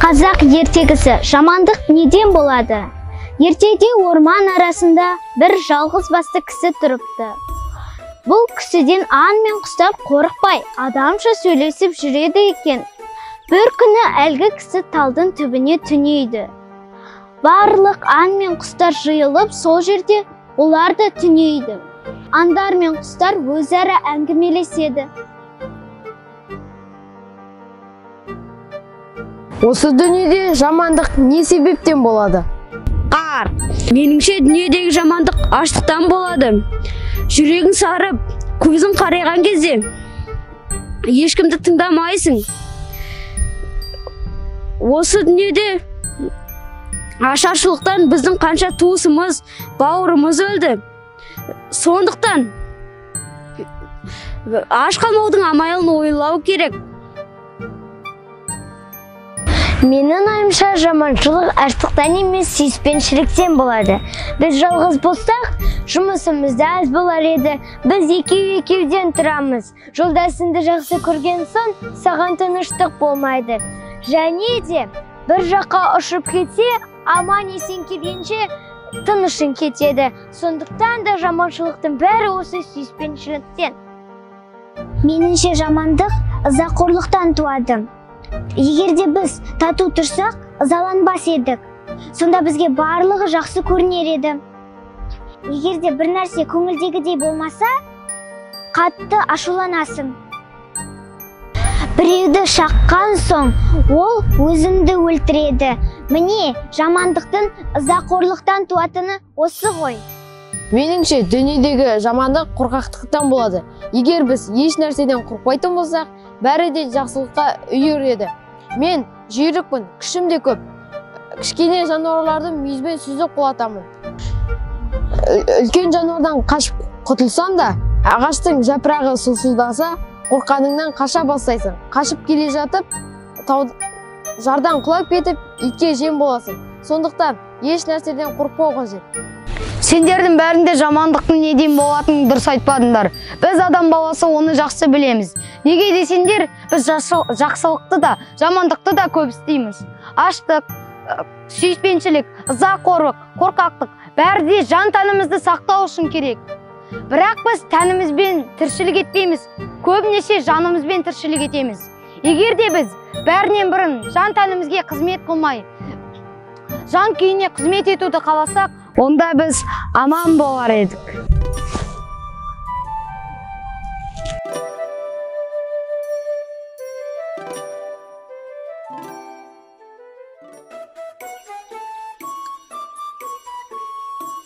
Қазақ ертегісі жамандық неден болады? Ертеде орман арасында бір жалғыз басты кісі тұрыпты. Бұл кісіден аң мен құстар қорықпай, адамша сөйлесіп жүреді екен. Бір күні әлгі кісі талдың түбіне түнейді. Барлық аң мен құстар жиылып, сол жерде олар да түнейді. Аңдар мен құстар өзара әңгімелеседі. Осы дүниеде жамандық не себептен болады? Қар. Меніңше дүниедегі жамандық аштықтан болады. Жүрегің сарып, көзің қарайған кезде ешкімді тыңдамайсың. Осы дүниеде ашаршылықтан біздің қанша туысымыз, бауырымыз өлді. Сондықтан аш қалмаудың амалын ойлау керек. Менің ойымша, жаманшылық аштықтан емес, сүйіспеншіліктен болады. Біз жалғыз болсақ, жұмысымыз да аз болар еді. Біз екеу-екеуден тұрамыз. Жолдасыңды жақсы көрген соң, саған тыныштық болмайды. Және де бір жаққа ұшып кетсе, аман есен келгенше тынышың кетеді. Сондықтан да жаманшылықтың бәрі осы сүйіспеншіліктен. Меніңше жамандық ызақорлықтан туады. Егер де біз тату тұрсақ, ызаланбас едік. Сонда бізге барлығы жақсы көрінер еді. Егер де бір нәрсе көңілдегідей болмаса, қатты ашуланасың. Біреуді шаққан соң, ол өзіңді өлтіреді. Міне, жамандықтың ызақорлықтан туатыны осы ғой. Меніңше, дүниедегі жамандық қорқақтықтан болады. Егер біз еш нәрседен қорықпайтын болсақ, бәрі де жақсылыққа үйір еді. Мен жүйрікпін, күшім де көп. Кішкене жануарларды мүйізбен сүзіп құлатамын. Үлкен жануардан қашып құтылсам да, ағаштың жапырағы сусылдаса, қорқаныңнан қаша бастайсың. Қашып келе жатып, жардан құлап кетіп, итке жем боласың. Сондықтан еш нәрседен қорықпау қажет. Сендердің бәрінде жамандықтың неден болатынын дұрыс айтпадыңдар. Біз адам баласы оны жақсы білеміз. Неге десеңдер, біз жақсылықты да, жамандықты да көп істейміз. Аштық, сүйіспеншілік, ызақорлық, қорқақтық, бәрі де жан тәнімізді сақтау үшін керек. Бірақ біз тәнімізбен тіршілік етпейміз, көбінесе жанымызбен тіршілік етеміз. Егер де біз бәрінен бұрын жан тәнімізге қызмет қылмай, жан күйіне қызмет етуді қаласақ, онда біз аман болар едік.